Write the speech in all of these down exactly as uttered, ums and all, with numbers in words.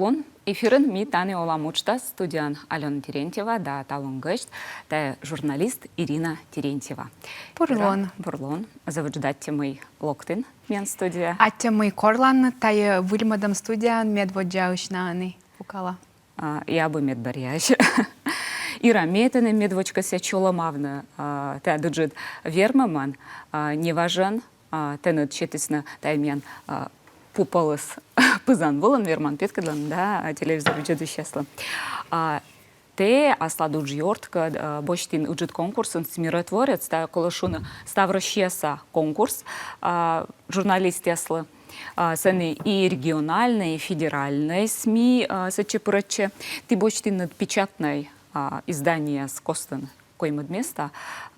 Бур лун. Эфирын «Ми тані олам» уджтас, студияын Алёна Терентьева да талун гӧсьт, тайӧ журналист Ирина Терентьева. Бур лун. Ира, бур лун. Зэв ыджыд аттьӧ, мый локтін миян студияӧ. Аттьӧ, мый корлан, тайӧ выльмӧдӧм студияын медводдзаысь на ӧні пукала. А, и абу медбӧръяысь. Ира, ме тэнӧ медводз кӧсъя чолӧмавны, а, тайӧ ыджыд вермӧмӧн, а, неважӧн, а, тэныд сетісны тайӧ миян, а, пу пӧлыс пызан вылын, верман петкӧдлыны, да, а, телевизор видзӧдысьяслы. А, тэ аслад уджъёрткӧд, а, босьтін ыджыд конкурсын «СМИротворец», тайӧ, колӧ шуны, ставроссияса конкурс, а, журналистъяслы. А, сэні и региональнӧй, и федеральнӧй СМИ, а, сэтчӧ пырӧдчӧ. Ті босьтінныд печатнӧй, а, изданиеяс костын коймӧд места,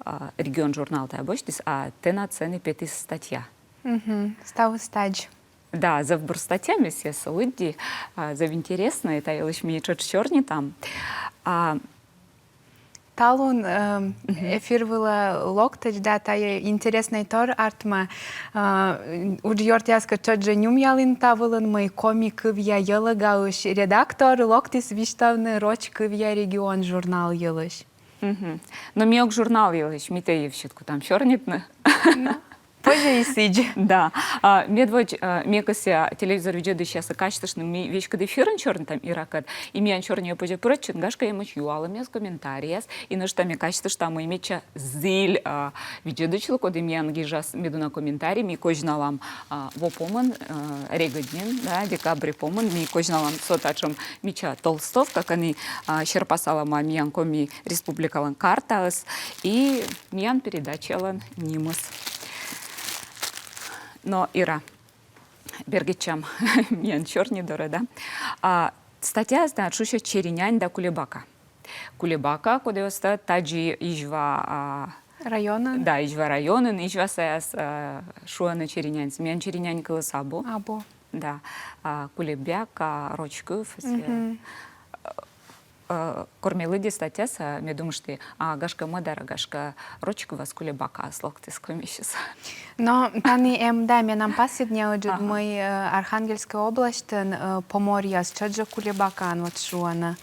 а, «Регион» журнал тайӧ босьтіс, а тэнад сэні петіс статья. Мгм. Ставыс тадз. Да, зэв бур статья, ме сійӧс лыдди, а, зэв интереснӧй, та йылысь ми тшӧтш сёрнитам. А, талун, эм, эфир вылӧ локтӧдз, да, тайӧ интереснӧй тор артмӧ, а, уджъёртъяскӧд тшӧтш жӧ нюмъялін та вылын, мый коми кывъя «Йӧлӧгаысь» редактор локтіс висьтавны роч кывъя «Регион» журнал йылысь. Мгм. Но ми ог журнал йылысь, ми тэ йывсьыд кутам сёрнитны. Ну, позьӧ и сідз. Да. А, медводз, а, ме кӧсъя телевизор видзӧдысьясӧс казьтыштны, ми веськыд эфирын сёрнитам Иракӧд. И миян сёрниӧ позьӧ пырӧдчыны, гашкӧ, эмӧсь юалӧмъяс, комментарийяс. И нӧшта ме казьтышта, мый медся зіль, а, видзӧдысьлы, коді миян гижас медуна комментарий, ми козьналам, а, во помын, а, регыд нин, да, декабрь помын, ми козьналам со татшӧм мича толстовка, кӧні, а, серпасалӧма миян Коми Республикалӧн картаыс и миян передачалӧн нимыс. Но, Ира, бергӧдчам миян сёрни дорӧ, да. А, статьяыс тэнад шусьӧ «Черинянь да кулебака». Кулебака, кодъясӧс тадзи Изьва, а, районын? Да, Изьва районын, изьвасаяс, а, шуӧны чериняньсӧ. Миян черинянь кылыс абу. Абу. Да. А, кулебяка, роч кыв, сійӧ. Мгм. Э, кор ме лыдди статьясӧ, ме думышті, а, гашкӧ, мӧдарӧ, гашкӧ, роч кывас кулебакаыс локтіс комиысь. Но тані эм, да, менам пасйӧд неыджыд, мый, э, Архангельскӧй обласьтын, э, поморъяс тшӧтш жӧ кулебакаӧн вот шуӧны.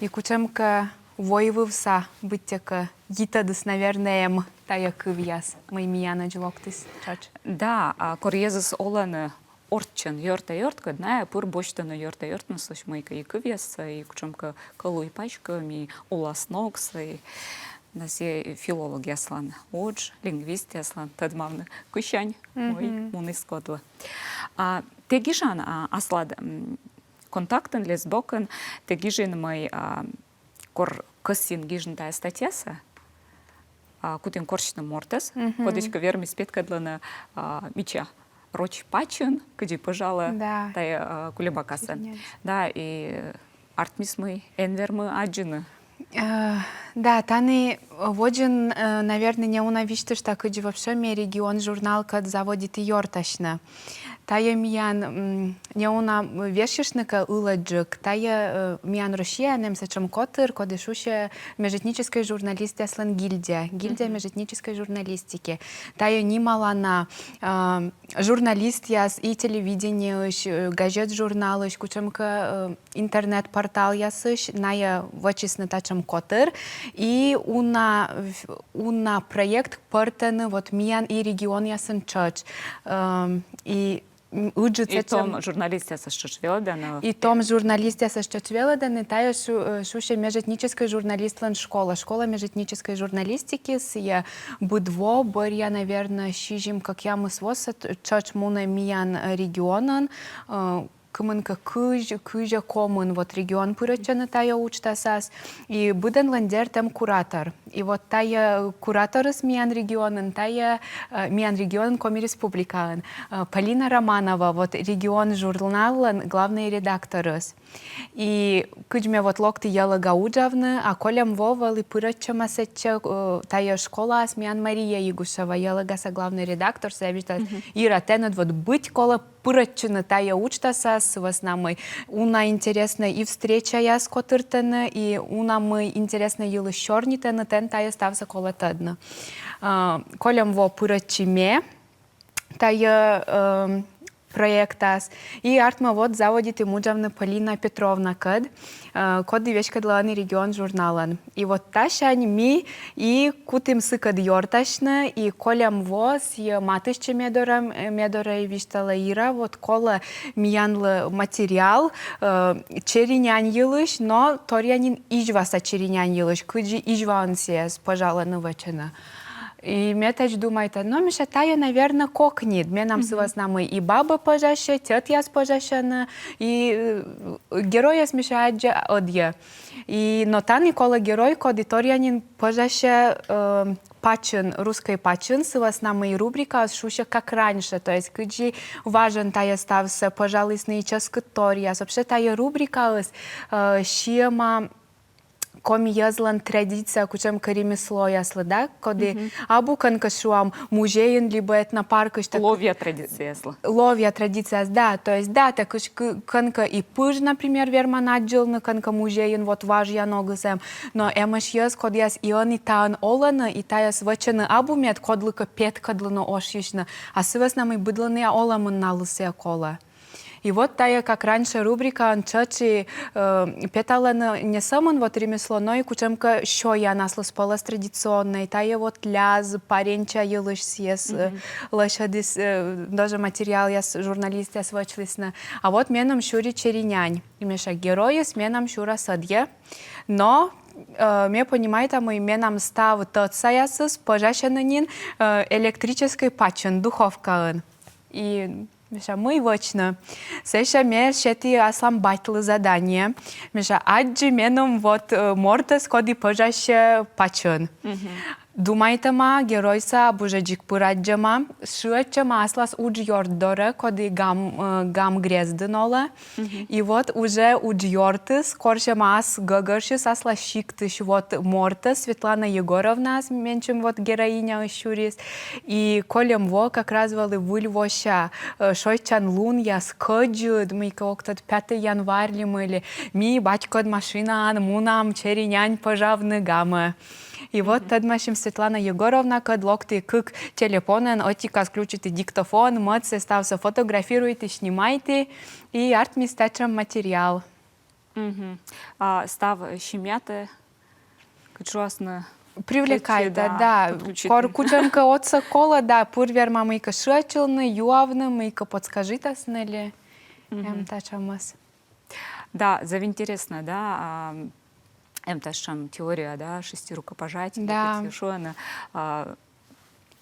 И кутшӧмкӧ войвывса быттьӧкӧ йитӧдыс, наверно, эм тайӧ кывъяс, мый миянӧдз локтіс тшӧтш. Да, а кор йӧзыс олӧны орччӧн ёрта-ёрткӧд, найӧ пыр босьтӧны ёрта-ёртныслысь мыйкӧ и кывъяссӧ, и кутшӧмкӧ кӧлуй паськӧм, и оласногсӧ, и на сійӧ филологъяслӧн удж, лингвистъяслӧн тӧдмавны, кысянь мый муніс кодлы. А тэ гижан, а, аслад, м, контактын, лист бокын тэ гижин, мый, а, кор кӧсйин гижны тайӧ статьясӧ, а, кутін корсьны мортӧс, кодӧскӧ вермис петкӧдлыны, а, мича роч пачын, кыдзи пӧжалӧ тайӧ, а, кулебакасӧ. Да, и артмис, мый эн вермы аддзыны. Э, да, тані водзын, э, наверно, неуна висьтышта, кыдзи вообще ме «Регион» журналкӧд заводиті ёртасьны. Тайӧ миян, м, неуна вежсьыштны кӧ ылӧджык, тайӧ, э, миян Россияын эм сэтшӧм котыр, коді шусьӧ межэтническӧй журналистъяслӧн гильдия, гильдия межэтнической журналистики. Тайӧ нималана, э, журналистъяс и телевидениеысь, э, газет-журналысь, кутшӧмкӧ, э, интернет-порталъясысь, найӧ вӧчисны татшӧм котыр, и уна, уна проект пӧртӧны вот миян и регионъясын тшӧтш. Эм, и, м, ыджыд... И сэтшӧм том журналистъясӧс тшӧтш велӧдӧны. И том журналистъясӧс тшӧтш велӧдӧны, тайӧ шу-, э, шусьӧ межэтническӧй журналистлӧн школа, школа межэтнической журналистики, сійӧ быд во, бӧръя, наверно, сизим-кӧкъямыс восӧ т-, тшӧтш мунӧ миян, э, регионын, э, кымынкӧ кызь, кызь-кӧкъямыс вот регион пырӧдчӧны тайӧ уджтасас, и быдӧнлӧн, дерт, эм куратор. И вот тайӧ кураторыс миян регионын, тайӧ, э, миян регионын, Коми Республикаын, э, Полина Романова, вот «Регион» журналлӧн главнӧй редакторыс. И кыдз ме вот локті Йӧлӧга уджавны, а кольӧм во вӧлі пырӧдчӧма сэтчӧ, э, тайӧ школаас миян Мария Игушева, Йӧлӧгаса главнӧй редактор, сійӧ висьталіс: «Ира, тэныд вот быть колӧ пырӧдчыны тайӧ уджтасас, сы вӧсна мый уна интереснӧ и встречаяс котыртӧны, и уна мый интереснӧ йылысь сёрнитӧны, тэн тайӧ ставсӧ колӧ тӧдны». А, кольӧм во пырӧдчи ме тайӧ, эм, проектас. И артмӧ вот заводитім уджавны Полина Петровнакӧд, э, коді веськӧдлӧ «Ӧні регион» журналӧн. И вот тасянь ми и кутім сыкӧд ёртасьны, и кольӧм во сійӧ матыстчӧ ме дорӧ, э, ме дорӧ и висьталӧ: Ира, вот колӧ миянлы материал, э, Черинянь йылысь, но торъя нин изьваса Черинянь йылысь, кыдзи Изьваын сійӧс пӧжалӧны, вӧчӧны. И ме тадз думайта, но, мися, тайӧ, наверно, кокнид. Менам сы вӧсна мый и бабӧ пӧжасьӧ, тьӧтъяс пӧжасьӧны, и, э, геройӧс, мися, аддза ӧдйӧ. И но тані колӧ герой, коді торъя нин пӧжасьӧ, э, пачын, русскӧй пачын, сы вӧсна мый рубрикаыс шусьӧ «Как раньше», то есть кыдзи важӧн тайӧ ставсӧ пӧжалісны и чӧскыдторъяс. Вообще тайӧ рубрикаыс, э, сиӧма коми йӧзлӧн традиция кутшӧмкӧ ремеслояслы, да, коді абу кӧнкӧ, шуам, музейын либӧ этнопаркысь, так. Ловъя традицияяслы. Ловъя традицияяс, да, то есть, да, так кыдз кӧ-, кӧнкӧ и пыж, например, верман аддзывны кӧнкӧ музейын, вот, важъя ногыс эм, но эмӧсь йӧз, кодъяс и ӧні таын олӧны, и тайӧс вӧчӧны абу мед кодлыкӧ петкӧдлыны, ошйысьны, а сы вӧсна мый быдлӧнъя олӧмын налы сійӧ колӧ. И вот тайӧ «Как раньше» рубрикаын тшӧтш и, э, петалӧны не сӧмын вот ремесло, но и кутшӧмкӧ сёян аслыспӧлӧс традиционнӧй. Тайӧ вот ляз, пареньча йылысь сійӧс, э, лӧсьӧдіс, э, тоже материалъяс журналистъяс вӧчлісны. А вот меным сюри Черинянь. И, мися, геройыс менам сюрас ӧдйӧ. Но, э, ме понимайта, мый менам став тӧдсаясыс пӧжасьӧны нин, э, электрическӧй пачын, духовкаын. И, мися, мый вӧчны. Сэсся ме сеті аслам батьлы задание. Мися, аддзы меным вот, э, мортӧс, коді пӧжасьӧ пачын. Думайтӧма, геройсӧ абу жӧ дзик пыр аддзӧма, шыӧдчӧма аслас уджъёрт дорӧ, коді Гам, э, Гам грездын олӧ. И вот уже уджъёртыс корсьӧма ас гӧгӧрсьыс, аслас сиктысь вот мортӧс, Светлана Егоровна, менчым вот героиняыс сюрис. И кольӧм во как раз вӧлі выль вося, э, шойччан лунъяс, кӧдзыд, мыйкӧ ог тӧд, пятӧй январь ли мый ли. Ми батькӧд машинаӧн мунам Черинянь пӧжавны Гамӧ. И вот тӧдмасим Светлана Егоровнакӧд, локті кык телепонӧн, ӧтикас включиті диктофон, мӧд сійӧ ставсӧ фотографируйті, снимайті, и артмис татшӧм материал. А став семьятӧ, кыдз шуасны, привлекайтӧ, да. Кор кутшӧмкӧ отсӧг колӧ, да, пыр верма мыйкӧ шыӧдчылны, юавны, мыйкӧ подскажитасны ли. Эм татшӧмыс. Да, зэв интереснӧ, да, а, эм татшӧм теория, да, шести рукопожатий, да, кыдзи шуӧны, а,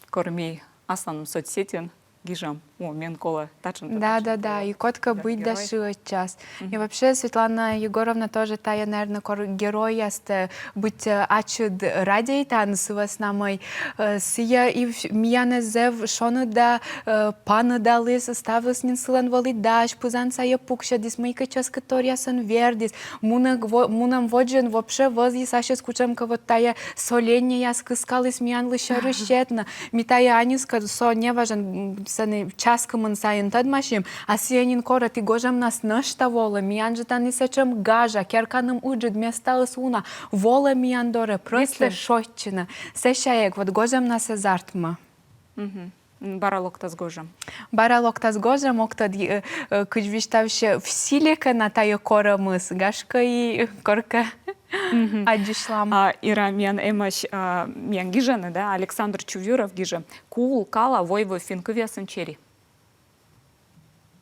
кор ми асланым соцсетьын гижам: о, мен колӧ татшӧм. Да, да, да, и кодкӧ быть да шыӧдчас. И вообще Светлана Егоровна тоже тайӧ, наверно, кор геройястӧ быть, э, ачыд радейтан, сы вӧсна мый, э, сійӧ и в-, миянӧс зэв шоныда, э, паныдаліс, ставыс нин сылӧн вӧлі дась, пызан сайӧ пуксьӧдіс, мыйкӧ чӧскыдторъясӧн вердіс, мунӧ во-, мунӧм водзын вообще вӧзйис ассьыс кутшӧмкӧ вот тайӧ соленьӧяс, кыскаліс миянлы сьӧрыс сетны. Ми тайӧ аньыскӧд, со неважӧн, м, сэні час кымын сайын тӧдмасим, а сійӧ нин корӧ: ті гожӧмнас нӧшта волӧ, миян жӧ тані сэтшӧм гажа, керканым ыджыд, местаыс уна, волӧ миян дорӧ, просто шойччыны. Сэсся эг, вот гожӧмнас эз артмы. М, бара локтас гожӧм. Бара локтас гожӧм, ог тӧд, э, э, кыдз висьтавсьӧ, в силе кӧ на тайӧ корӧмыс, гашкӧ и коркӧ аддзысьлам. А, Ира, миян эмӧсь, а, миян гижӧны, да, Александр Чувьюров гижӧ: «Куул кала войвыв финн кывъясӧн чери».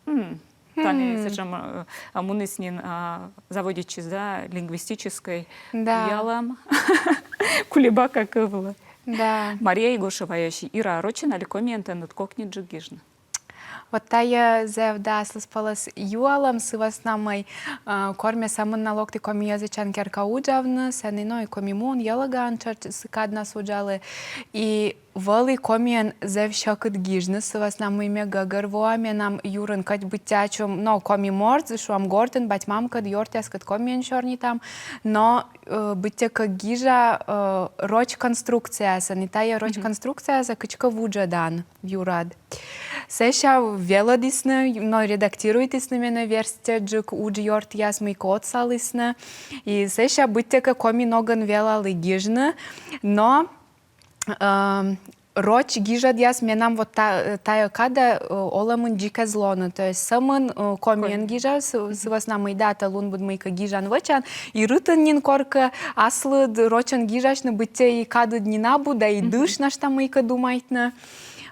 М, тані сэтшӧм, э, а, муніс нин, а, заводитчис, да, лингвистическӧй юалӧм. Кулебяка кывлы. Да. Мария Игошева юасьӧ: «Ира, рочӧн али комиӧн тэныд кокниджык гижны?» Вот тайӧ зэв, да, аслыспӧлӧс юалӧм, сы вӧсна мый, э, кор ме сӧмын на локті Коми йӧзӧдчан керка уджавны, сэні, но и Коми муын, Елӧгаын тшӧтш сы каднас уджалі. И вӧлі комиӧн зэв сьӧкыд гижны, сы вӧсна мый ме гӧгӧрвоа, менам юрын кӧть быттьӧ ачым, но, коми морт, шуам, гортын бать-мамкӧд, ёртъяскӧд комиӧн сёрнитам, но, э, быттьӧкӧ гижа, э, роч конструкцияясӧн, и тайӧ роч конструкцияяссӧ кыдзкӧ вуджӧдан юрад. Сэсся велӧдісны, но, редактируйтісны менӧ верстьӧджык уджъёртъяс, мыйкӧ отсалісны. И сэсся быттьӧкӧ коми ногӧн велалі гижны, но, эм, роч гижӧдъяс менам вот та-, тайӧ кадӧ, э, олӧмын дзик эз лоны. То есть сӧмын, э, комиӧн гижа, сы-, сы вӧсна мый да, тайӧ лунбыд мыйкӧ гижан, вӧчан, и рытын нин коркӧ аслыд рочӧн гижасьны, быттьӧ и кадыд нин абу, да и дыш нӧшта мыйкӧ думайтны.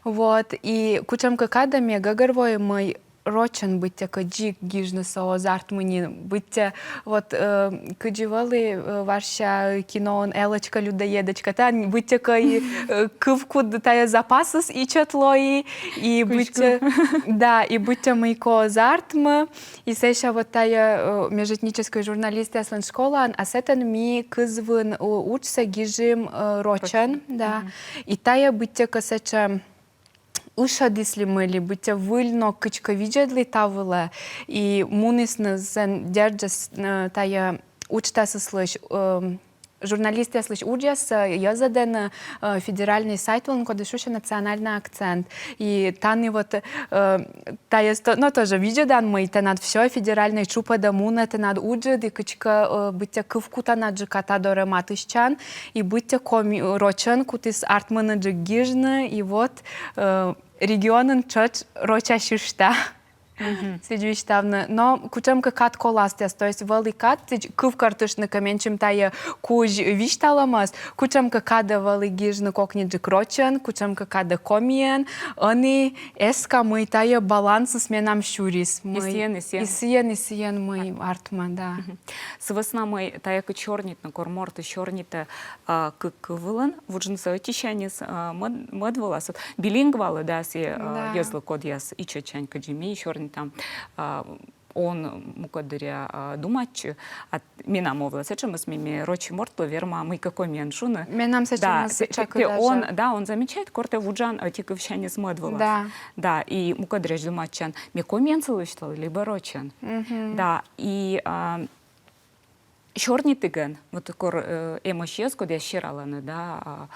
Вот, и кутшӧмкӧ кадӧ ме гӧгӧрвои, мый рочӧн быттьӧкӧ дзик гижнысӧ оз артмы нин, быттьӧ вот, э, кыдзи вӧлі, э, важся киноын «Элочка-людоедочка», тані быттьӧкӧ и, э, кывкуд тайӧ запасыс ичӧт лои, и быттьӧ, да, и быттьӧ мыйкӧ оз артмы, и сэсся вот тайӧ, э, межэтническӧй журналистъяслӧн школаын, а сэтӧн ми кызвын у-, уджсӧ гижим, э, рочӧн, да, и тайӧ быттьӧкӧ сэтшӧм ышӧдіс ли мый ли, быттьӧ выль ног кыдзкӧ видзӧдлі та вылӧ, и мунісны сэн дерт жӧ, э, тайӧ уджтасыслысь, э, журналистъяслысь уджъяссӧ йӧзӧдӧны, э, федеральнӧй сайт вылын, кодӧс шусьӧ «Национальный акцент». И тані вот, э, тайӧс то-, но тоже видзӧдан, мый тэнад всё федеральнӧй чупӧдӧ мунӧ тэнад уджыд, и кыдзкӧ, э, быттьӧ кывкутанаджыка та дорӧ матыстчан, и быттьӧ коми-, рочӧн кутіс артмыныджык гижны, и вот, э, регионын тшӧтш рочасьышта. Сідз висьтавны. Но кутшӧмкӧ кад коластъяс, то есть вӧлі кад, сідз кывкӧртыштны кӧ менсьым тайӧ кузь висьталӧмӧс, кутшӧмкӧ кадӧ вӧлі гижны кокниджык рочӧн, кутшӧмкӧ кадӧ комиӧн, ӧні эска, мый тайӧ балансыс менам сюрис. И сійӧн, и сійӧн. И сійӧн, и сійӧн мый артмӧ, да. Сы вӧсна мый тайӧ кыдз сёрнитны, кор морт сёрнитӧ, а, кык кыв вылын, вуджнысӧ ӧтисяньыс, а, мӧд-, мӧд вылас. Вот билингвалы, да, сійӧ, а, йӧзлы, кодъяс ичӧтсянь, кыдзи ми сёрнитам, а, он мукӧд дырйи, а, думайтчы, а менам овлӧ сэтшӧмыс, ме, ме роч мортлы верма мыйкӧ комиӧн шуны. Менам сэтшӧмыс, да, сэтшӧм, тэ, тэ он, да, он замечает, кор тэ вуджан ӧти кывсяньыс мӧд вылас. Да. Да, и мукӧд дырйи думайтчан, ме комиӧн сылы висьтала либӧ рочӧн. Да, и, а, сёрнитігӧн, вот кор, э, эмӧсь йӧз, кодъяс сералӧны, да, а,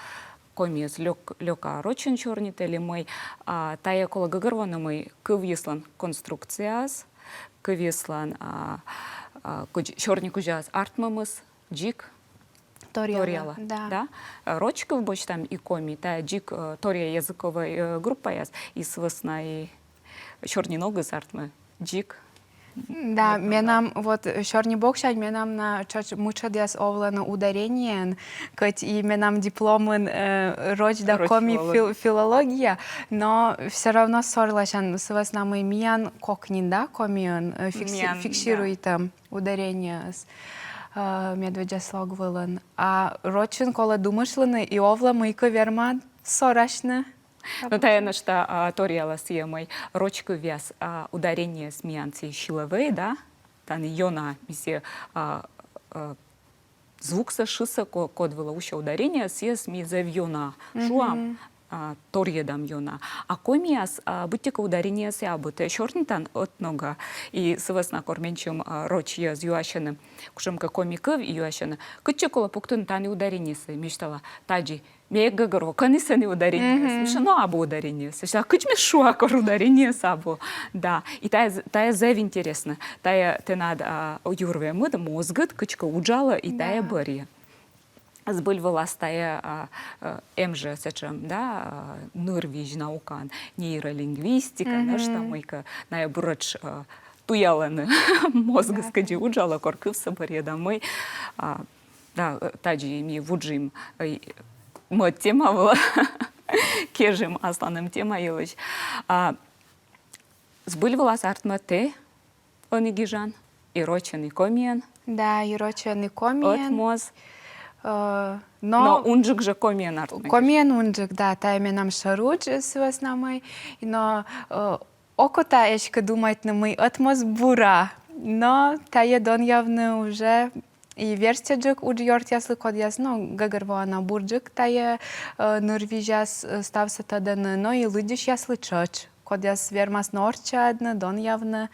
комиӧс лёк-, лёка рочӧн сёрнитӧ ли мый, а, тайӧ колӧ гӧгӧрвоны, мый кывйыслӧн конструкцияыс, кывйыслӧн, а, а, кудз-, сёрникузяыс артмӧмыс дзик торъялӧ, торъялӧ, да. Да? Э, роч кыв босьтам и коми, тайӧ дзик, э, торъя языковӧй, э, группаяс, и сы вӧсна и сёрни ногыс артмӧ дзик. Да, менам вот, э, сёрни боксянь менам на тшӧтш мытшӧдъяс овлӧны ударениеӧн, кӧть и менам дипломын, э, роч да коми фил-, филология, но всё равно сорласян, сы вӧсна мый миян кокнин, да, комиӧн, э, фикси-, миян, да, фиксируйтӧм ударениеыс, э, медводдза слог вылын. А рочын колӧ думыштлыны, и овлӧ мыйкӧ верман сорасьны. Но тайӧ нӧшта, а, торъялӧ сійӧ, мый роч кывъяс, а, ударениеыс миян сійӧ силовӧй, да? Тані ёна, мися, а, а, звуксӧ, шысӧ, ко-, код вылӧ усьӧ ударение, сійӧс ми зэв ёна шуам, а, торйӧдам ёна. А комияс, а, быттьӧкӧ ударениеыс абу, тэ сёрнитан ӧтнога. И сы вӧсна кор менсьым, а, роч йӧз юасьӧны кутшӧмкӧ коми кыв, и юасьӧны, кытчӧ колӧ пуктыны тані ударениесӧ, ме висьтала, тадзи. Ме эг гӧгӧрво, кӧні сэні ударениеыс. Мися, но абу ударениеыс. Ме висьтала, кыдз ме шуа, кор ударениеыс абу. Да. И тайӧ з-, тайӧ зэв интереснӧ. Тайӧ тэнад, а, юрвемыд, мозгыд кыдзкӧ уджалӧ, и тайӧ бӧрйӧ. Збыль вылас тайӧ, а, а, эм жӧ сэтшӧм, да, а, нырвизь наукаын, нейролингвистика, нӧшта мыйкӧ, найӧ буретш, а, туялӧны мозгыс кыдзи уджалӧ, кор кывсӧ бӧрйӧ да мый, а, да, э, тадзи ми вуджим, э, мӧд тема вылӧ, кежим асланым тема йылысь. А, збыль вылас артмӧ, тэ ӧні гижан и рочӧн, и комиӧн. Да, и рочӧн, и комиӧн. Ӧтмоз. Э, но, но унджык жӧ комиӧн артмӧ. Комиӧн унджык, да, тайӧ менам шӧр удж, сы вӧсна мый. Но, э, окота эськӧ думайтны, мый ӧтмоз бура. Но тайӧ донъявны уже и верстьӧджык уджъёртъяслы, кодъяс, но, гӧгӧрвоана, бурджык тайӧ, э, нырвизяс, э, ставсӧ тӧдӧны, но и лыддьысьяслы тшӧтш, кодъяс вермасны орччӧдны, донъявны,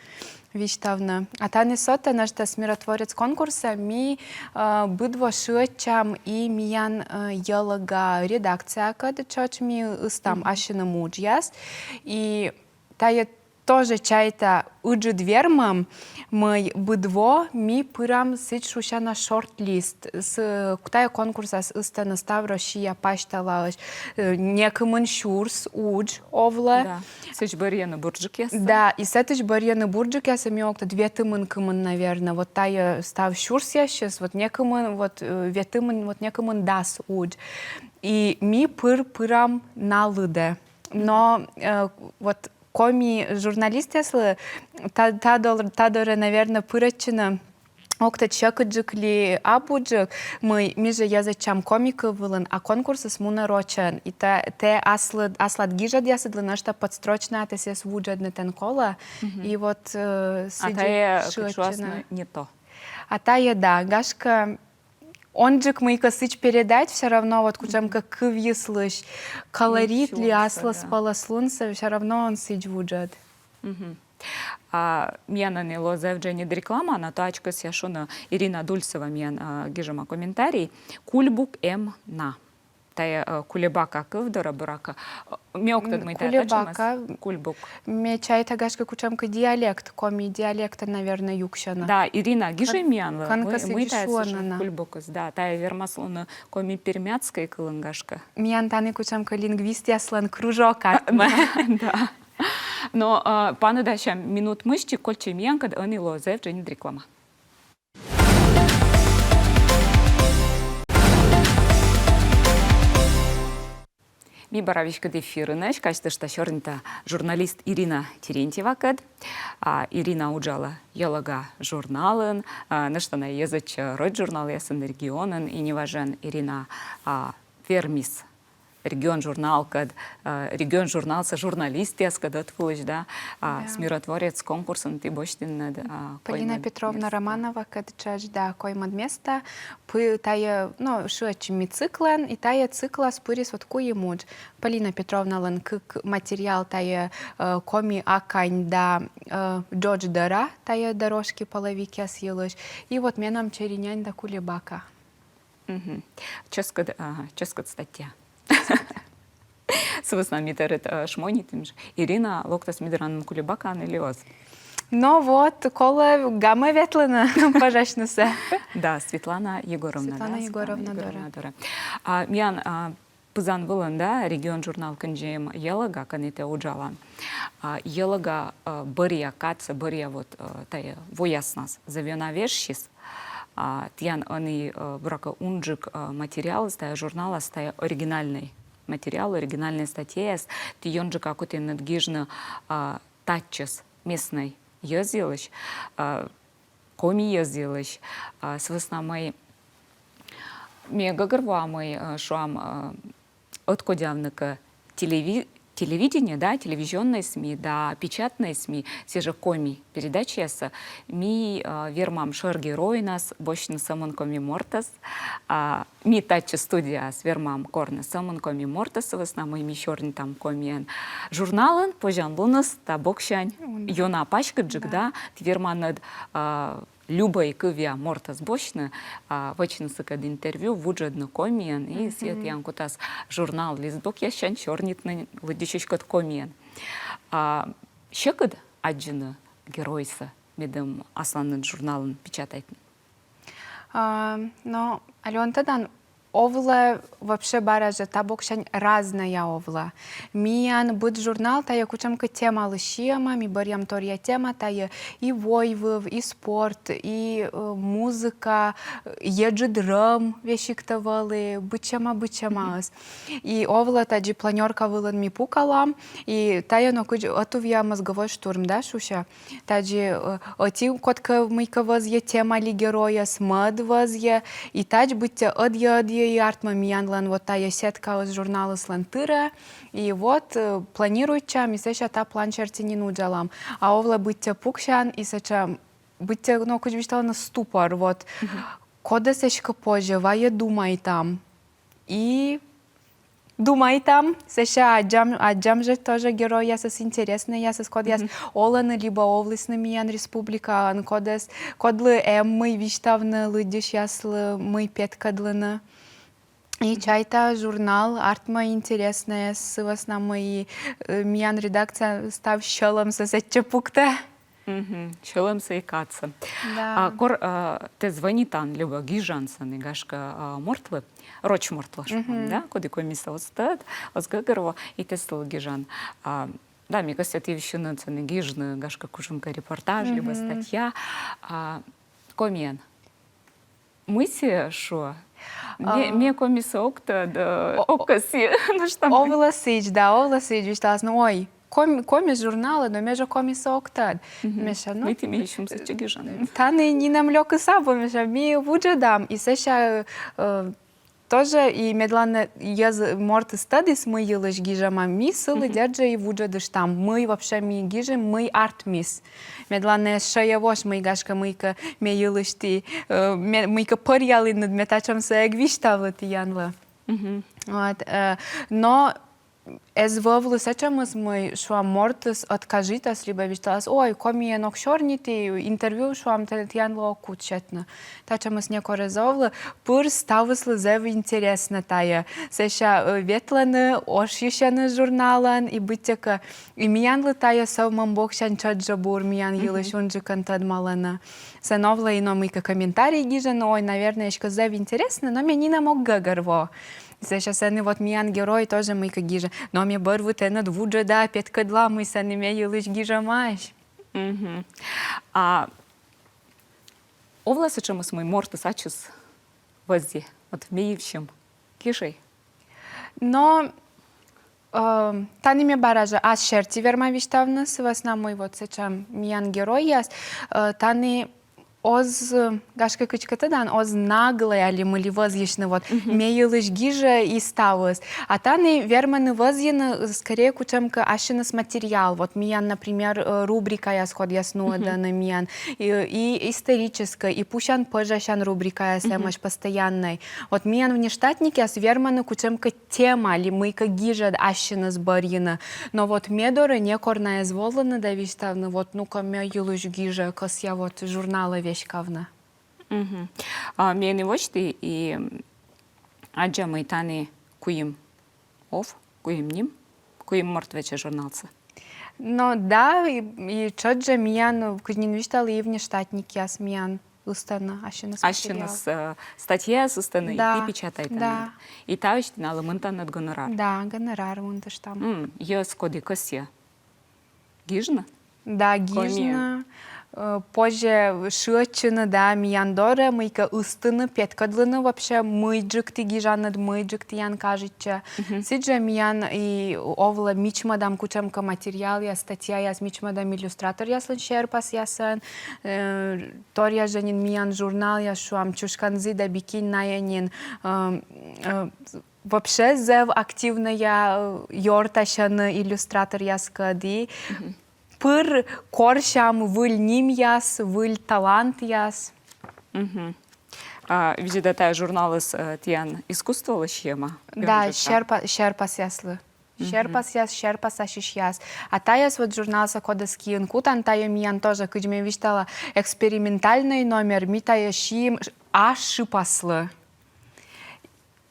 висьтавны. А тані содтӧ нӧшта «Миротворец» конкурсӧ ми, э, быд во шыӧдчам и миян, э, «Йӧлӧга» редакциякӧд тшӧтш, ми ыстам ассьыным уджъяс. И тайӧ тоже чайта, ыджыд вермӧм, мый быд во ми пырам сідз шусяна шорт-лист. С-, тайӧ конкурсас ыстӧны став Россия пасьталаысь, э, некымын сюрс удж овлӧ. Да. Сэтысь бӧрйӧны бурджыкъяссӧ. Да, и сэтысь бӧрйӧны бурджыкъяссӧ, ме ог тӧд, ветымын кымын, наверно. Вот тайӧ став сюрсъясысь, вот некымын, вот, э, ветымын, вот некымын дас удж. И ми пыр пырам на лыдӧ. Но, э, вот коми журналистъяслы та, та дор-, та дорӧ, наверно, пырӧдчыны ог тӧд, сьӧкыдджык ли абуджык, мый ми жӧ йӧзӧдчам коми кыв вылын, а конкурсыс мунӧ рочӧн. И тэ, тэ аслад, аслад гижӧдъясыдлы нӧшта подстрочнӧ тэ сійӧс вуджӧдны тэн колӧ. И вот, э, сідзи тайӧ, кыдз шуасны, шыӧдчыны не то. А тайӧ, да, гашкӧ, онджык мыйкӧ сідз передать, всё равно вот кутшӧмкӧ кывйыслысь колорит ли, аслыспӧлӧслунсӧ, всё равно он сідз вуджӧд. А миян ӧні лоӧ зэв дженьыд реклама, а то ачыс эськӧ шуӧны, Ирина Дульцева миян, а, гижӧма комментарий. Кульбук эм на. Тайӧ, э, кулебяка кыв дорӧ, буракӧ. Э, ме ог тӧд, мый тайӧ тачӧмыс. Кулебяка. Кульбук. Ме чайта, гашкӧ, кутшӧмкӧ диалект, коми диалектӧн, наверно, юксьӧны. Да, Ирина, гижӧй миянлы, мый тайӧ сэтшӧм кульбукыс. Да, тайӧ вермас лоны коми-пермяцкӧй кылын, гашкӧ. Миян тані кутшӧмкӧ лингвистъяслӧн кружок артмӧ. Да. Но, э, паныдасям минут мысти, кольччӧй миянкӧд, ӧні лоӧ зэв дженьыд реклама. Ми бара веськыд эфирынӧсь, казьтышта, сёрнита журналист Ирина Терентьевакӧд. А, Ирина уджалӧ «Йӧлӧга» журналын, а, нӧшта на йӧзӧдчӧ роч журналъясын, «Регионын», и неважӧн Ирина, а, вермис «Регион» журналкӧд, а, «Регион» журналса журналистъяскӧд ӧтвылысь, да, а, «Миротворец» конкурсын ті босьтінныд, а, Полина Петровна Романовакӧд тшӧтш, да, коймӧд места. Пы-, тайӧ, но, шыӧдчим ми циклӧн, и тайӧ циклас пырис вот куим удж. Полина Петровналӧн кык материал, тайӧ, э, «Коми акань» да, э, «Джодждӧра», тайӧ «Дорожки-половикъяс» йылысь. И вот менам «Черинянь да кулебяка». Мгм. Чӧскыд, а, чӧскыд статья. Сы вӧсна ми тӧрыт, э, шмонитім жӧ. Ирина локтас ми дорын кулебякаӧн или оз? Но вот, колӧ гамӧ ветлыны пӧжасьнысӧ. Да, Светлана Егоровна, да, Светлана Егоровна дорӧ. А, миян, а, пызан вылын, да, «Регион» журнал кындзи эм «Йӧлӧга», кӧні тэ уджалан. А, «Йӧлӧга», а, бӧръя кадсӧ, бӧръя вот, а, тайӧ вояснас зэв ёна вежсис. А, тіян ӧні, а, буракӧ, унджык, а, материалыс тайӧ журналас, тайӧ оригинальнӧй материал, оригинальнӧй статьяяс. Ті ёнджыка кутінныд гижны, а, татчӧс местнӧй йӧз йылысь, а, коми йӧз йылысь, а, сы вӧсна мый ме гӧгӧрвоа, мый, а, шуам, а, ӧткодявны кӧ телеви-, телевидение, да, телевизионнӧй СМИ, да, печатнӧй СМИ, сійӧ жӧ коми передачаяссӧ, ми, а, вермам шӧр геройнас босьтны сӧмын коми мортӧс, а, ми татчӧ студияас вермам корны сӧмын коми мортӧс, сы вӧсна мый ми сёрнитам комиӧн. Журналын позянлуныс та боксянь ёна паськыдджык, да, ті верманныд, а, любӧй кывъя мортӧс босьтны, а, вӧчны сыкӧд интервью, вуджӧдны комиӧн, и сійӧ тіян кутас журнал листбокъяссянь сёрнитны лыддьысьыськӧд комиӧн. А, сьӧкыд аддзыны геройсӧ, медым асланыд журналын печатайтны? А, но, Алёна, тӧдан, овлӧ вообще бара жӧ та боксянь разнӧя овлӧ. Миян быд журнал тайӧ кутшӧмкӧ темалы сиӧма, ми бӧръям торъя тема, тайӧ и войвыв, и спорт, и, э, музыка, э, еджыд рӧм весиг тӧвӧлі, быдсяма, быдсямаыс. И овлӧ тадзи планёрка вылын ми пукалам, и тайӧ нокыдз ӧтувъя мозговой штурм, да, шусьӧ. Тадзи, э, ӧти кодкӧ мыйкӧ вӧзйӧ тема ли геройӧс, мӧд вӧзйӧ, и тадз быттьӧ ӧдйӧ-ӧдйӧ и артмӧ миянлӧн вот тайӧ сеткаыс журналыслӧн тырӧ. И вот, э, планируйтчам, и сэсся та план серти нин уджалам. А овлӧ быттьӧ пуксян, и сэтшӧм быттьӧ, но, кыдз висьталӧны, ступор, вот. Кодӧс эськӧ позьӧ, вайӧ думайтам. И думайтам, сэсся аддзам, аддзам жӧ тоже геройясӧс, интереснӧйясӧс, кодъяс олӧны либӧ овлісны миян республикаын, кодӧс, кодлы эм мый висьтавны, лыддьысьяслы мый петкӧдлыны. И чайта, журнал артмӧ интереснӧйӧс, сы вӧсна мый, э, миян редакция став сьӧлӧмсӧ сэтчӧ пуктӧ. Мгм. Сьӧлӧмсӧ и кадсӧ. Да. А кор, а, тэ звонитан либӧ гижан сэні гашкӧ, а, мортлы, роч мортлы, шуам, да, коді комисӧ оз тӧд, оз гӧгӧрво, и тэ сылы гижан. А, да, ме кӧсъя ті вывсьыныд сэні гижны гашкӧ кутшӧмкӧ репортаж либӧ статья, а, комиӧн. Мый сійӧ шуӧ? Ме, ме комисӧ ог тӧд, э, ог кӧсйы. Ну что? Овлӧ сідз, да, овлӧ сідз, висьталас, ну, ой, коми, коми журналыд, но ме жӧ комисӧ ог тӧд. Мися, ну, мый ті ме ещё сэтчӧ гижан? Тані нинӧм лёкыс абу, мися, ми вуджӧдам, и сэсся, э, тоже, и медлӧн йӧз мортыс тӧдіс, мый йылысь гижӧма, ми сылы дерт жӧ и вуджӧдыштам, мый вообще ми гижим, мый артмис. Медлӧн эз шӧйӧвош, мый гашкӧ мыйкӧ ме йылысь ті, э, ме, мыйкӧ пӧръялінныд, ме татшӧмсӧ эг висьтавлы тіянлы. Вот, э, но эз вӧвлы сэтшӧмыс, мый, шуам, мортыс откажитас либӧ висьталас, ой, комиӧн ог сёрнит, и интервью, шуам, тэ-, тіянлы ог кут сетны. Татшӧмыс некор эз вӧвлы, пыр ставыслы зэв интереснӧ тайӧ. Сэсся, э, ветлӧны, ошйысьӧны журналӧн, и быттьӧкӧ, и миянлы тайӧ сӧвмӧм боксянь тшӧтш жӧ бур, миян йылысь унджыкӧн тӧдмалӧны. Сэн овлӧ и но мыйкӧ комментарий гижӧны, ой, наверное, эськӧ зэв интереснӧ, но ме нинӧм ог гӧгӧрво. Сэсся сэні вот миян герой тоже мыйкӧ гижӧ. Но ме бӧрвыв тэныд вуджӧда, петкӧдла, мый сэні ме йылысь гижӧмаӧсь. Мгм. А овлӧ сэтшӧмыс, мый мортыс ачыс вӧзйӧ, вот ме йывсьым гижӧй? Но, э, тані ме бара жӧ ас серти верма висьтавны, сы вӧсна мый вот сэтшӧм миян геройяс, э, тані оз, э, гашкӧ, кыдзкӧ тӧдан, оз наглӧй али мый ли вӧзйысьны, вот, ме йылысь гижӧ и ставыс. А тані вермӧны вӧзйыны, э, скорее кутшӧмкӧ ассьыныс материал. Вот миян, например, э, рубрикаяс, кодъяс нуӧдӧны миян, и, и историческӧй, и пусян-пӧжасян рубрикаяс эмӧсь постояннӧй. Вот миян внештатникъяс вермӧны кутшӧмкӧ тема али мыйкӧ гижӧд ассьыныс бӧрйыны. Но вот ме дорӧ некор на эз волыны да висьтавны, вот, ну-ка, ме йылысь гижӧ, кӧсъя вот журналӧ веськавны. Мгм. А ме ӧні восьті и, м, аддза, мый тані куим ов, куим ним, куим морт вӧчӧ журналсӧ. Но да, и, и тшӧтш жӧ миян, кыдз нин висьталі, и внештатникъяс миян ыстӧны ассьыныс материал. Ассьыныс, э, статьяяс ыстӧны, и Да, ті печатайтанныд. Да. И таысь тіянлы мынтанныд гонорар. Да, гонорар мынтыштам. М, йӧз, коді кӧсйӧ гижны? Да, Коми. Гижны, э, позьӧ шыӧдчыны, да, миян дорӧ, мыйкӧ ыстыны, петкӧдлыны вообще, мыйджык ті гижанныд, мыйджык тіян кажитчӧ. Сідзжӧ миян и овлӧ мичмӧдам кутшӧмкӧ материалъяс, статьяяс, мичмӧдам иллюстраторъяслӧн серпасъясӧн, э, торъя жӧ нин миян журналъяс, шуам, «Чушканзі» да «Би кинь» найӧ нин, э, э, вообще зэв активнӧя, э, ёртасьӧны иллюстраторъяскӧд и пыр корсям выль нимъяс, выль талантъяс. Мгм. А, видзӧда, тайӧ журналыс, э, тіян искусстволы сиӧма? Да, Ёнджыка. серпа-, серпасъяслы. Серпасъяс, серпасасьысьяс. А тайӧс вот журналсӧ кодӧс киын кутан, тайӧ миян тоже, кыдз ме висьтала, экспериментальнӧй номер, ми тайӧ сиим аш шыпаслы.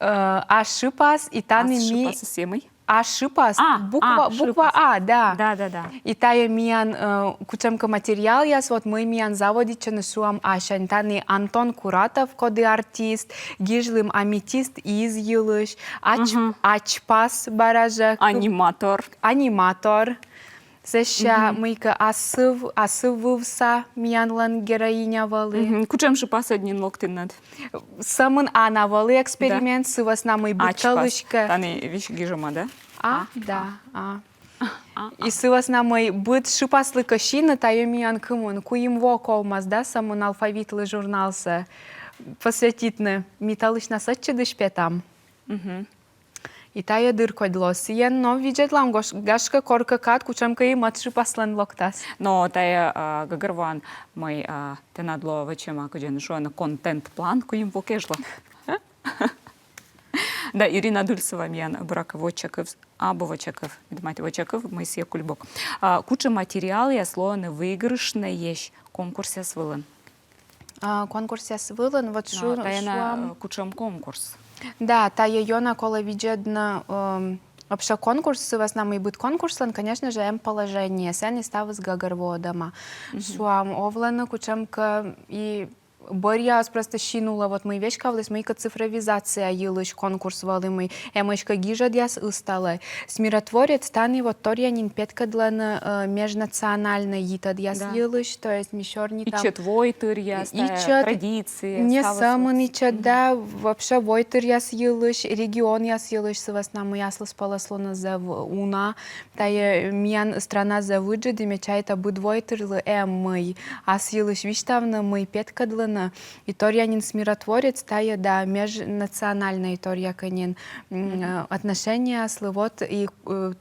Э, аш шыпас, и тані Ас ми... шыпас сійӧ мый? Аш шыпас, А, буква, а, буква шыпас. А, да. Да, да, да. И тайӧ миян, э, кутшӧмкӧ материалъяс, вот мый миян заводитчӧны, шуам, асьсянь. Тані Антон Куратов, коді артист, гижлім «Аметист из» йылысь, ач-, ачпас бара жӧ, ку-, Аниматор. аниматор. Сэсся мыйкӧ асыв, асыввывса миянлӧн героиня вӧлі. Мгм. Кутшӧм шыпасыд нин локтінныд? Сӧмын Ана вӧлі эксперимент, сы вӧсна мый быд Ачпас. Кӧлыськӧ. Тані весь гижӧма, да? А, да, а. И сы вӧсна мый быд шыпаслы кӧ сиины, тайӧ миян кымын, куим во ковмас, да, сӧмын алфавитлы журналсӧ посвятитны. Ми тӧлысьнас ӧтчыдысь петам. И тайӧ дыркодь лоӧ сійӧн, но видзӧдлам, гош-, гашкӧ, коркӧ кад кутшӧмкӧ и мӧд шыпаслӧн локтас. Но тайӧ, а, гӧгӧрвоан, мый, а, тэнад лоӧ вӧчӧма, кыдзи нин шуӧны, контент-план куим во кежлӧ. Да, Ирина Дульцева миян, буракӧ, вочакыв, абу вочакыв, видимо, вочакыв, мый сійӧ кульбок. А, кутшӧм материалъяс лоӧны выигрышнӧйӧсь конкурсъяс вылын? А, конкурсъяс вылын, вот Но, шу-, тайӧ на, шуам. э, кутшӧм конкурс? Да, тайӧ ёна колӧ видзӧдны, эм, вообще конкурс, сы вӧсна мый быд конкурслӧн, конечно же, эм положение, сэн и ставыс гӧгӧрвоӧдӧма. Шуам, овлӧны кутшӧмкӧ и бӧръяыс просто син улӧ, вот мый веськавліс, мыйкӧ цифровизация йылысь конкурс вӧлі, мый эмӧсь кӧ гижӧдъяс ысталӧ. «Смиротворец» тані вот торъя нин петкӧдлӧны, э, межнациональнӧй йитӧдъяс йылысь, то есть ми сёрнитам ичӧт войтыръяс, ичӧт, традиция, не сӧмын ичӧт, да, вообще войтыръяс йылысь, регионъяс йылысь, сы вӧсна мый аслыспӧлӧслуныс зэв уна, тайӧ миян страна зэв ыджыд, и ме чайта, быд войтырлы эм мый ас йылысь висьтавны, мый петкӧдлыны. И торъя нин «Смиротворец» тайӧ, да, межнациональнӧй торъя кӧ нин, м, э, отношенияслы, вот, и, э,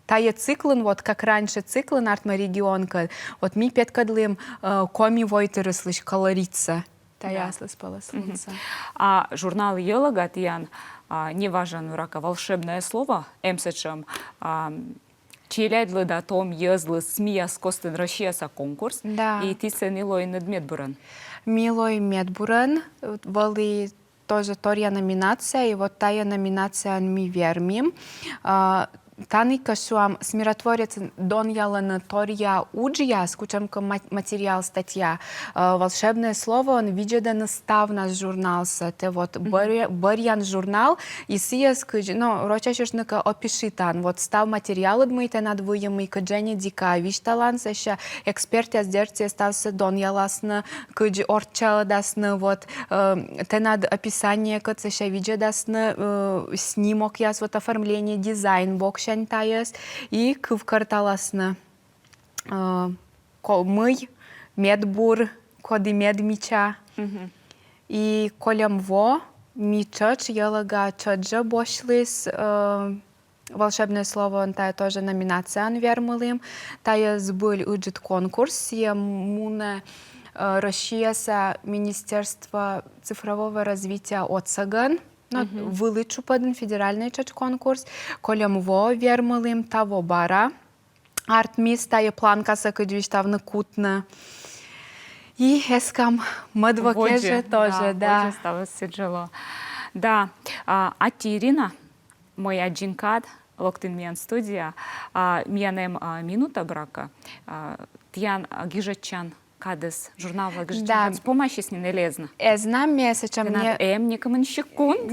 тайӧ циклын, вот как раньше циклын «Артмӧ регионкӧд», вот ми петкӧдлім, э, коми войтырыслысь колоритсӧ. Тайӧ аслыспӧлӧслунсӧ. А журнал «Йӧлӧга» тіян, а, неважӧн, буракӧ, «Волшебное слово», эм сэтшӧм, а, челядьлы да том йӧзлы СМИ-яс костын Россияса конкурс. Да. И ті сэні лоинныд медбурӧн. Ми лоим медбурӧн, вӧлі тоже торъя номинация, и вот тайӧ номинацияын ми вермим. А, тані кӧ, шуам, «Смиротворецын» донъялӧны торъя уджъяс, кутшӧмкӧ ма-, материал, статья. А, «Волшебное словоын» видзӧдӧны ставнас журналсӧ, тэ вот бӧр-, бӧръян журнал, и сійӧс кыдз, ну, рочӧн шуны кӧ, опишитан. Вот став материалыд, мый тэнад выйым, мыйкӧ дженьыдика висьталан, сэсся экспертъяс, дерт, ставсӧ донъяласны, кыдз орччӧдасны, вот, э, тэнад описаниекӧд, сэсся видзӧдасны, э, снимокъяс, вот оформление, дизайн боксянь тайӧс, и кывкӧрталасны, э, ко-, мый медбур, коді мед мича. И кольӧм во ми тшӧтш, «Йӧлӧга» тшӧтш жӧ босьтліс, э, «Волшебное словоын» тайӧ тоже номинацияын вермылім. Тайӧ збыль ыджыд конкурс, сійӧ мунӧ, э, Россияса Министерство цифрового развития отсӧгӧн. Но вылі тшупӧдын, федеральнӧй тшӧтш конкурс. Кольӧм во вермылім, таво бара артмис тайӧ планкасӧ, кыдз висьтавны, кутны. И эскам мӧд во кежӧ тоже, да. Водзӧ ставыс сідз жӧ лоӧ. Да. А, аттьӧ, Ирина, мый аддзин кад локтін миян студияӧ. А, миян эм, а, минута, буракӧ. А, тіян, а, гижӧдчан кадыс, журнал вылӧ гижӧдчан кадыс помасис нин, эли эз на? Эз на, ме сэтшӧм... Тэнад эм некымын секунд.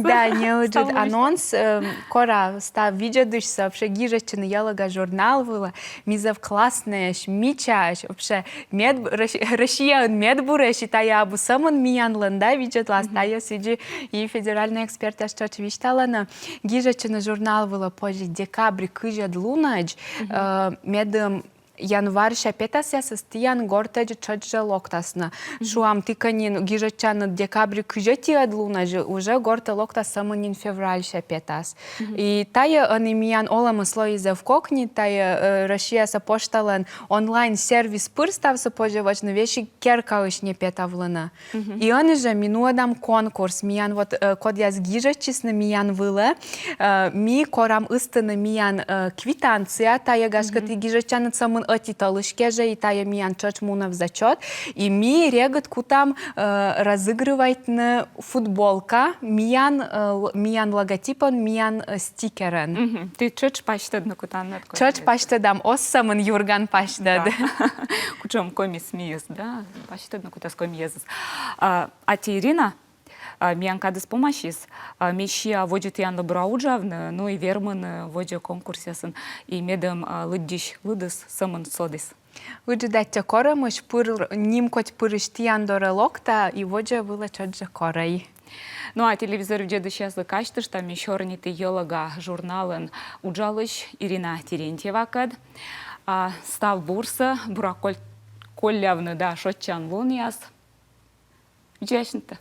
Да, неыджыд анонс, эм, кора став видзӧдысьсӧ вообще гижӧдчыны «Йӧлӧга» журнал вылӧ. Ми зэв класснӧйӧсь, мичаӧсь, вообще мед-, Росс-, Россияын медбурӧсь, и тайӧ абу сӧмын миянлӧн, да, видзӧдлас, тайӧ сідзи и федеральнӧй экспертъяс тшӧтш висьталӧны. Гижӧдчыны журнал вылӧ позьӧ декабрь кызьӧд лунӧдз, э, медым январся петасъясыс тіян гортӧдз тшӧтш жӧ локтасны. Шуам, ті кӧ нин гижӧдчанныд декабрь кызь ӧтиӧд лунӧдз, уже гортӧ локтас сӧмын нин февралься петас. И тайӧ ӧні миян олӧмыс лои зэв кокни, тайӧ, э, Россияса пошталӧн онлайн-сервис пыр ставсӧ позьӧ вӧчны, весиг керкаысь не петавлыны. И ӧні жӧ ми нуӧдам конкурс. Миян вот, э, кодъяс гижӧдчисны миян вылӧ, э, ми корам ыстыны миян, э, квитанция, тайӧ, гашкӧ, ті гижӧдчанныд сӧмын ӧти тӧлысь кежӧ, и тайӧ миян тшӧтш мунӧ в зачёт. И ми регыд кутам, э, разыгрывайтны футболка миян, э, л-, миян логотипӧн, миян, э, стикерӧн. Ті тшӧтш пасьтӧдны кутанныд? Тшӧтш пасьтӧдам, оз сӧмын юрган пасьтӧд. Да. Кутшӧм коми СМИ-ыс, да, пасьтӧдны кутас коми йӧзыс. А, аттьӧ, Ирина, а, миян кадыс помасис, а, ме сиа водзӧ тіянлы бура уджавны, ну и вермыны водзӧ конкурсъясын, и медым, а, лыддьысь лыдыс сӧмын содіс. Ыджыд аттьӧ корӧмысь, пыр, нимкодь пырысь тіян дорӧ локта, и водзӧ вылӧ тшӧтш жӧ корӧй. Ну а телевизор видзӧдысьяслы казьтышта, мый сёрниті «Йӧлӧга» журналын уджалысь Ирина Терентьевакӧд. А, став бурсӧ, бура коль-, коллявны да шойччан лунъяс. Видзӧй асьнытӧ.